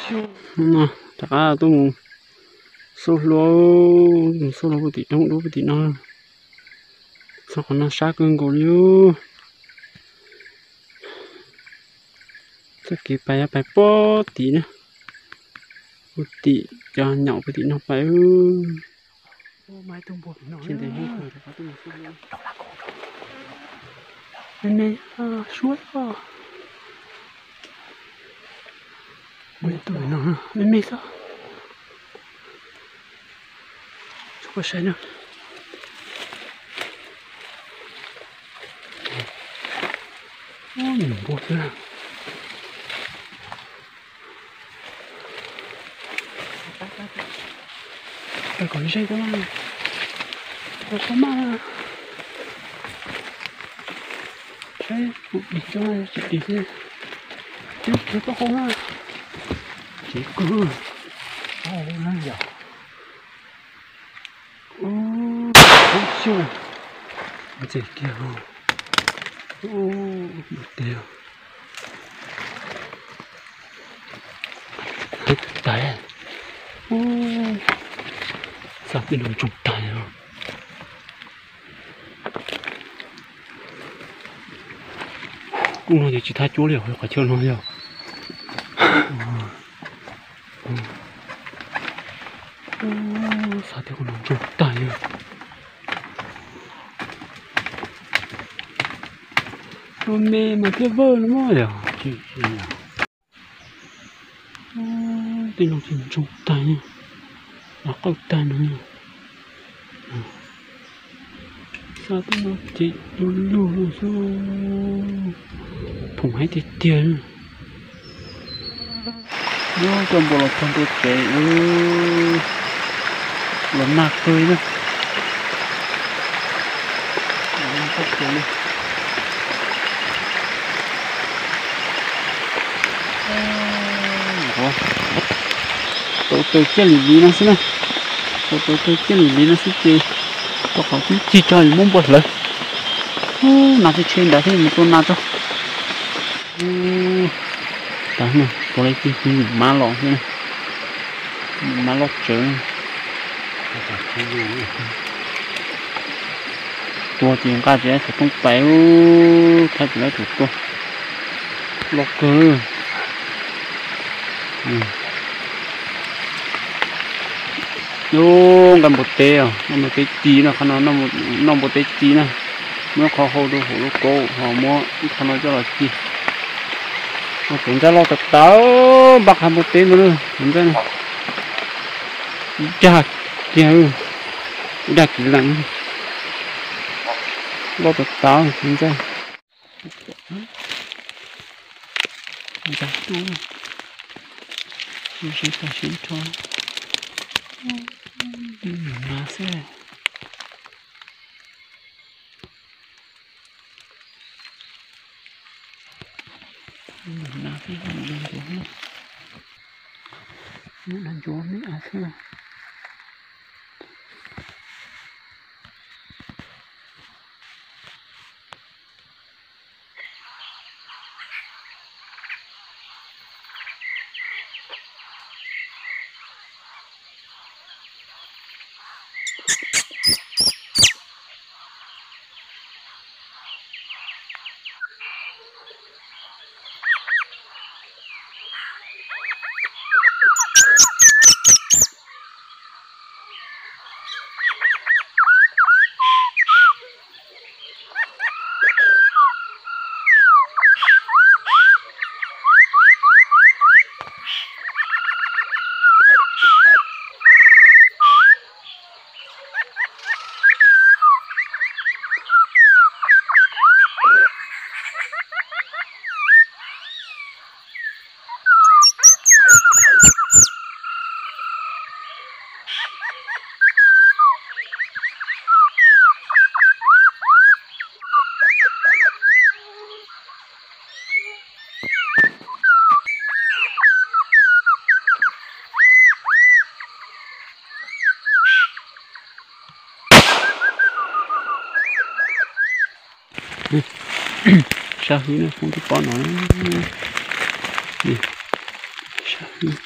Hnub no rov qab tuaj mus xub hlua, mus xub hlua puag tim roob dub puag tim no. Txog qhov no sab kawg nkaus li. Txoj kev pais pais puag tim na, puag tim cov nyaum puag tim no pais. Me me suab, me me xwb. Tsis paub saib na. Nws npua xwb. Pais kom ze, pais kom maj. Saib kuv dim cov tsis dim xwb, twb khiav tau hauv na. Tsev kawg. Ub, xyoo, ntxim kiag, ub, tiag. Tais, ub, xa tej no ntsoog tag. Ub, no ces tsis thab cuab li os, qhov chaw no yog. Ub, xa tej no ntsoog tag yog. Ua me mas thiaj vawj no yog. Tej no ces ntsoog tag, av qawj tag no. Xa tej no ces du lug xwb, phoom heev tiag tiag. Coj npua los txog ntua tsev, los nag kawg na. Tau taws ciaj lim lim no xwb na, tau taws ciaj lim lim no xwb ces rau qhov twb cig tso es muab npua hlawv. Nas tsheb nrad thiab mus tua nas tso. Tab no puav leej twb hnub mab los xwb, mab loj tsawv. Tua ces nqa tsis tau xov tooj pais, thab tsis tau tus tua, loj kawg. Nqa npua teb os, nqa npua teb ci no, qhov no noj npua teb ci na. Muab qhov hau rau hauv lub kaub ho muab ib qho no coj los ci. Tus ntxaib loj tas tas, npaj qhov npua teb ntawd na, tus ntxaib na. Dag kiag, dag kiv lees, loj tas tas tus ntxaib. Ntxaib tub, siab tag siab nrho, nws nas xwb. Nas xwb, nas ncuav, nas ncuav me av xwb. Sab hwb na, poob rau pob no. Sab hwb.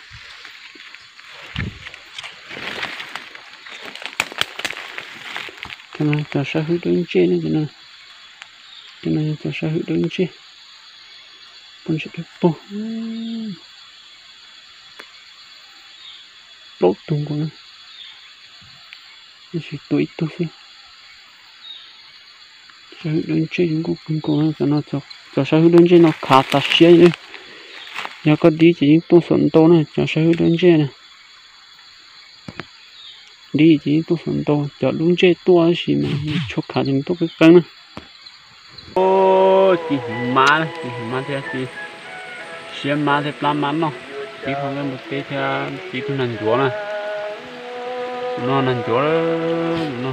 Cov sab hwb dawb ntsej ne, cov no yog cov sab hwb dawb ntsej, poj ntsis dawb paug. Plaub tug nkaus na, tab sis tua ib tug xwb. Sab hwb dawb ntsej zoo nkauj kawg nkaus na, cov no, cov sab hwb dawb ntsej no khav tas siab li. Yog koj dib ces yeej tuaj xuam ntau na, cov sab hwb dawb ntsej na. Dib ces yeej tuaj xuam ntau, cov dub ntsej tuaj tab sis mas tsis tshua khav ces nws tuaj qeeb qeeb na. Ci hwv mab, ci hwv mab thiab ci, siab mab thiab plab mab noj. Txiv pog nkauj npua teb thiab txiv tug nag ncuav na. Tus no nag ncuav no.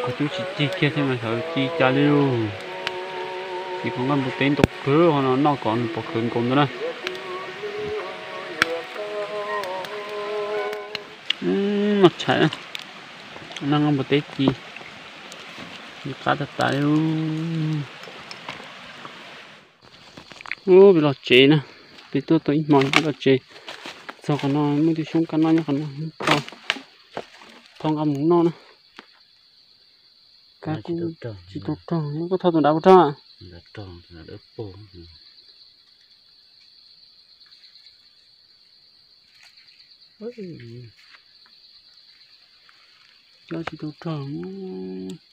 Qhov cub tsis cig kiag thiab mas xyov ci cas li. Txiv pog nkauj npua teb ntau kawg, qhov no noj kom nws pom khawv nkaus ntawd na. Noj tshais, noj nkauj npua teb ci, ci qab tag tas li. Ub, peb los tsev na, peb tuaj tau ib hmo peb los tsev. Txog qhov no muaj ib tug xyoob kab noj nyob qhov no, thau nqa mus noj na. Kab kuj tsis tau rog, koj thau tus dav puas rog? Kab tsis tau rog.